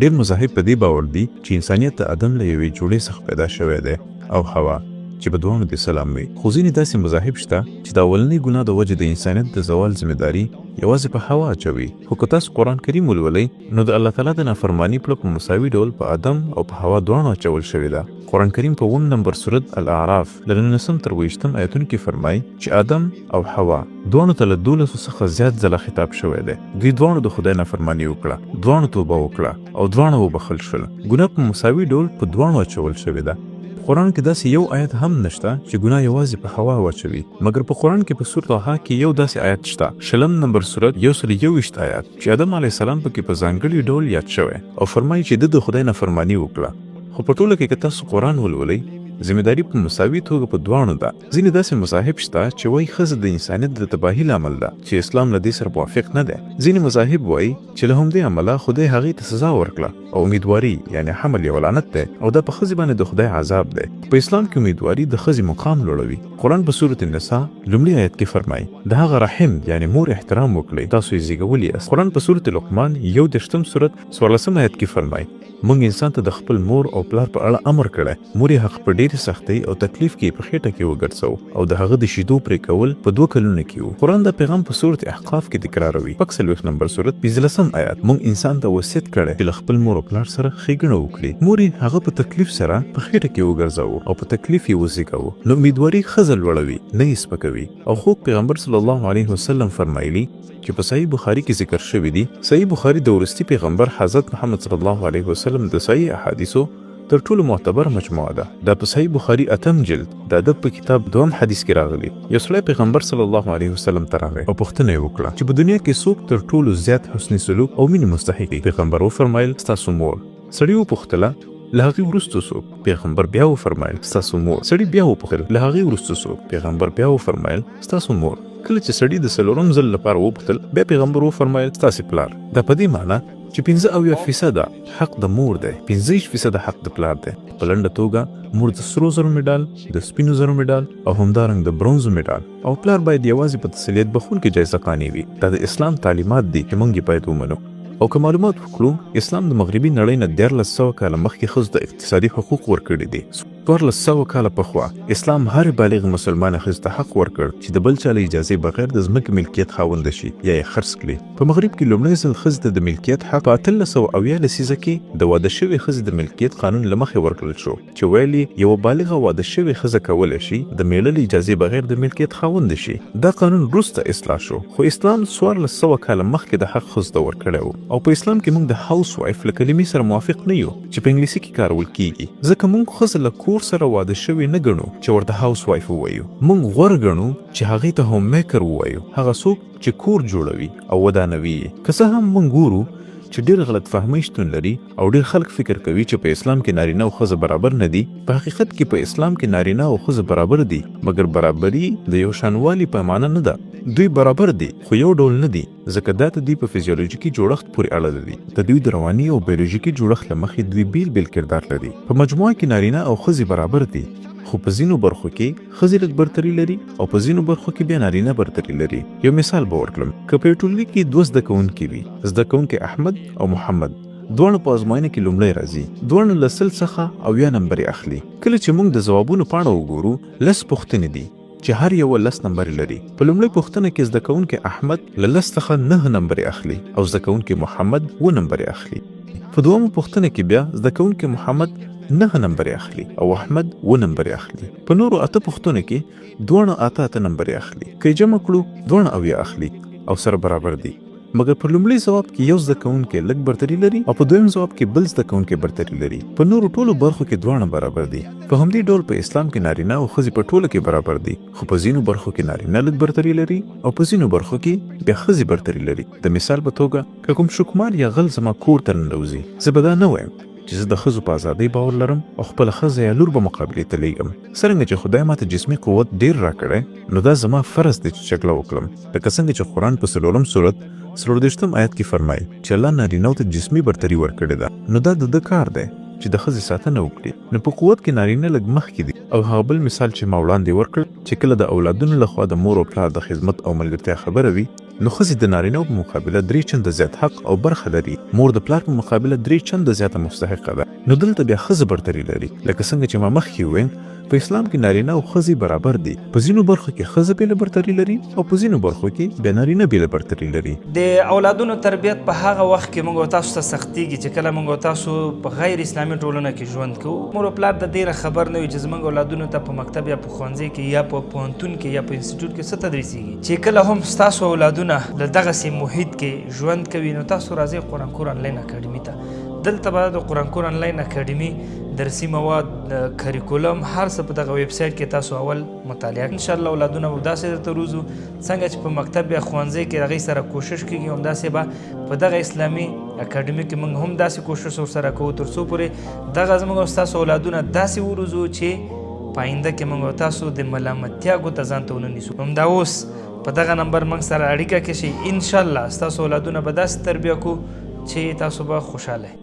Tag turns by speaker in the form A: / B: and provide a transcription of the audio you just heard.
A: ډېر مذاهب په دې باور دي چې انسانیت د آدم له یوې جوړې څخه پیدا شوی دی او حوا، چې په دواړو دې سلام وي. خو ځینې داسې مذاهب شته چې د اولنۍ ګناه د وجې د انسانیت د زوال ذمه داري یوازې په حوا اچوي. خو که تاسو قرآن کریم ولولئ نو د الله تعالی د نافرماني پړه په مساوي ډول په آدم او په حوا دواړو اچول شوې ده. قرآن کریم په اووم نمبر سورت الاعراف له نولسم تر ویشتم ایتونو کې فرمایي چې آدم او حوا دواړو ته له دولسو څخه زیات ځله خطاب شوی دی. دوی دواړو د خدای نافرماني وکړه، دواړو توبه وکړه او دواړه وبخښل شول. ګناه په مساوي ډول په دواړو اچول شوې ده. په قرآن کې داسې یو آیت هم نشته چې ګناه یوازې په حوا واچوي. مګر په قرآن کې په سورة طه کې یو داسې آیت شته، شلم نمبر سورت 121 آیت، چې آدم علیه السلام پکې په ځانګړي ډول یاد شوی او فرمایي چې ده د خدای نافرماني وکړه. خو په ټوله کې که تاسو قرآن ولولئ، ذمه داري په مساوي توګه په دواړو ده. ځینې داسې مذاهب شته چې وایي ښځه د انسانیت د تباهي لامل ده چې اسلام له دې سره موافق نه دی. ځینې مذاهب وایي چې له همدې امله خدای هغې ته سزا ورکړه او امیدواري یعنې حمل یو لعنت دی او دا په ښځې باندې د خدای عذاب دی. په اسلام کې امیدواري د ښځې مقام لوړوي. قرآن په سورة النساء لومړي آیت کې فرمایي، د هغه رحم یعنې مور احترام وکړئ، تاسو یې زیږولي یاست. قرآن په سورة لقمان یو دېرشتم سورت څوارلسم آیت کې فرمایي، موږ انسان ته د خپل مور او پلار په اړه امر کړی، مور یې هغه په ډېرې سختۍ او تکلیف کې په خېټه کې وګرځاوه او د هغه د شیدو پرې کول په دوه کلونو کې وو. قرآن دا پیغام په سورة احقاف کې تکراروي، 46 نمبر سورت، پنځلسم آیات، موږ انسان ته وصیت کړی چې له خپل مور او پلار سره ښېګڼه وکړي. مور یې هغه په تکلیف سره په خېټه کې وګرځاوه او په تکلیف یې وزېږاوه. نو امیدواري ښځه لوړوي، نه یې سپکوي. او خوږ پیغمبر صلی الله علیه وسلم فرمایلي، چې په صحیح بخاري کې ذکر شوي دي، صحیح بخاري د وروستي پیغمبر حضرت محمد صلی الله علیه وسلم د صحیح احادیثو تر ټولو معتبره مجموعه ده. دا په صحیح بخاري اتم جلد د ادب په کتاب دوم حدیث کې راغلي. یو سړی پیغمبر صلی الله علیه وسلم ته راغی او پوښتنه یې وکړه چې په دنیا کې څوک تر ټولو زیات حسن سلوک او مینې مستحق دي؟ پیغمبر وفرمایل، ستاسو مور. سړي وپوښتله، له هغې وروسته څوک؟ پیغمبر بیا وفرمایل، ستاسو مور. سړي بیا وپوښتل، له هغې وروسته څوک؟ پیغمبر بیا وفرمایل، ستاسو مور. کله چې سړي د څلورم ځل لپاره وپوښتل، بیا پیغمبر وفرمایل، ستاسې پلار. دا په دې معنی چې 75 فیصده حق د مور دی، 25 فیصده حق د پلار دی. په لنډه توګه مور د سرو زرو مډال، د سپینو زرو مډال او همدارنګ د برونزو مډال او پلار باید یوازې په تسلیت بخښونکې جایزه قانع وي. دا د اسلام تعلیمات دي چې موږ یې باید ومنو. او که معلومات وکړو، اسلام د مغربي نړۍ نه 1300 کاله مخکې ښځو ته اقتصادي حقوق ورکړي دي. 1400 کاله پخوا اسلام هرې بالغې مسلمانې ښځې ته حق ورکړ چې د بل چا له اجازې بغیر د ځمکې ملکیت خاونده شي یا یې خرڅ کړي. په مغرب کې لومړی ځل ښځې ته د ملکیت حق په 1870 لسیزه کې د واده شوې ښځې د ملکیت قانون له مخې ورکړل شو چې ویل یې یوه بالغه واده شوې ښځه کولی شي د مېړه له اجازې بغیر د ملکیت خاونده شي. دا قانون وروسته اصلاح شو خو اسلام 1400 کاله مخکې دا حق ښځو ته ورکړی و او په اسلام کې موږ د هاوس وایف له کلمې سره موافق نه یو چې په انګلیسي کې کارول کیږي ځکه موږ ښځه له کور سره واده شوې نه ګڼو چې ورته هاوس وایف ووایو. موږ غوره ګڼو چې هغې ته هوم میکر ووایو، هغه څوک چې کور جوړوي او ودانوي یې. که څه هم موږ ګورو چې ډېر غلط فهمۍ شتون لري او ډېر خلک فکر کوي چې په اسلام کې نارینه او ښځه برابر نه دي، په حقیقت کې په اسلام کې نارینه او ښځه برابر دي، مګر برابري د یو شانوالي په معنی نه ده. دوی برابر دي خو یو ډول نه دي. ځکه دا د دوی په فزیولوژیکي جوړښت پورې اړه لري. د دوی د رواني او بیولوژیکي جوړښت له مخې دوی بېل بېل کردار لري. په مجموعه کې نارینه او ښځې برابر دي، خو په ځینو برخو کې ښځې لږ برتري لري او په ځینو برخو کې بیا نارینه برتري لري. یو مثال به ورکړم، که په یو ټولګي کې دوه زده کوونکي وي، زده کوونکی احمد او محمد دواړه په ازموینه کې لومړی راځي، دواړه له 100 څخه 70 نمبرې اخلي. کله چې موږ د ځوابونو پاڼه وګورو، لس پوښتنې دي، چې هر یوه لس نمبرې لري. په لومړۍ پوښتنه کې زده کوونکی احمد له لس څخه نهه نمبرې اخلي او زده کوونکی محمد اووه نمبرې اخلي. په دوهمه پوښتنه کې بیا زده کوونکی محمد نهه نمبرې اخلي او احمد اووه نمبرې اخلي. په نورو اته پوښتنو کې دواړه اته اته نمبرې اخلي. که یې جمع کړو دواړه 70 اخلي او سره برابر دي. مګر په لومړي ځواب کې یو زده کوونکی لږ برتري لري او په دویم ځواب کې بل زده کوونکی برتري لري. په نورو ټولو برخو کې دواړه برابر دي. په همدې ډول په اسلام کې نارینه او ښځې په ټوله کې برابر دي، خو په ځینو برخو کې نارینه لږ برتري لري او په ځینو برخو کې بیا ښځې برتري لري. د مثال په توګه که کوم شوکمار یا غل زما کور ته ننوځي، زه به دا نه وایم چې زه د ښځو په ازادۍ باور لرم او خپله ښځه یا لور به مقابلې ته لیږم. څرنګه چې خدای ماته جسمي قوت ډیر راکړی، نو دا زما فرض دی چې جګړه وکړم، لکه څنګه چې قرآن په څلورم سورت څلوردېرشتم آیت کې فرمایي چې الله نارینه ته جسمي برتري ورکړې ده، نو دا د ده کار دی چې د ښځې ساتنه وکړي، نو په قوت کې نارینه لږ مخکې دي. او هغه بل مثال چې ما وړاندې ورکړ چې کله د اولادونو له خوا د مور او پلار د خدمت او ملګرتیا خبره وي، نو ښځې د نارینه په مقابله درې چنده زیات حق او برخه لري. مور د پلار په مقابله درې چنده زیاته مستحقه ده. نو دلته بیا ښځه برتري لري. لکه څنګه چې ما مخکې وویل، په اسلام کې نارینه او ښځې برابر دي. په ځینو برخو کې ښځه بېله برتري لري او په ځینو برخو کې بیا نارینه بېله برتري لري.
B: د اولادونو تربیت په هغه وخت کې موږ او تاسو ته سختیږي چې کله موږ او تاسو په غیر اسلامي ټولنه کې ژوند کوو. مور او پلار د دې نه خبر نه وي چې زموږ اولادونو ته په مکتب یا په ښوونځي کې یا په پوهنتون کې یا په انسټیټیوټ کې څه تدریسیږي. چې کله هم ستاسو اولادونه له دغسې محیط کې ژوند کوي، نو تاسو راځئ قرآن کور انلاین اکاډمي ته. دلته به د قرآن کور انلاین اکاډمي درسي مواد، کریکولم، هر څه په دغه ویب سایټ کې تاسو اول مطالعه. ان شاء الله اولادونه به داسې درته روزو، څنګه چې په مکتب یا ښوونځي کې هغې سره کوشش کېږي، همداسې به په دغه اسلامي اکاډمي کې موږ هم داسې کوشش ورسره کوو، تر څو پورې دغه زموږ او ستاسو اولادونه داسې وروزو چې په آینده کې موږ او تاسو د ملامتیا ګوته ځان ته ونه نیسو. همدا اوس په دغه نمبر موږ سره اړیکه کې شئ. ان شاء الله ستاسو اولادونه به داسې تربیه کو چې تاسو به خوشحاله.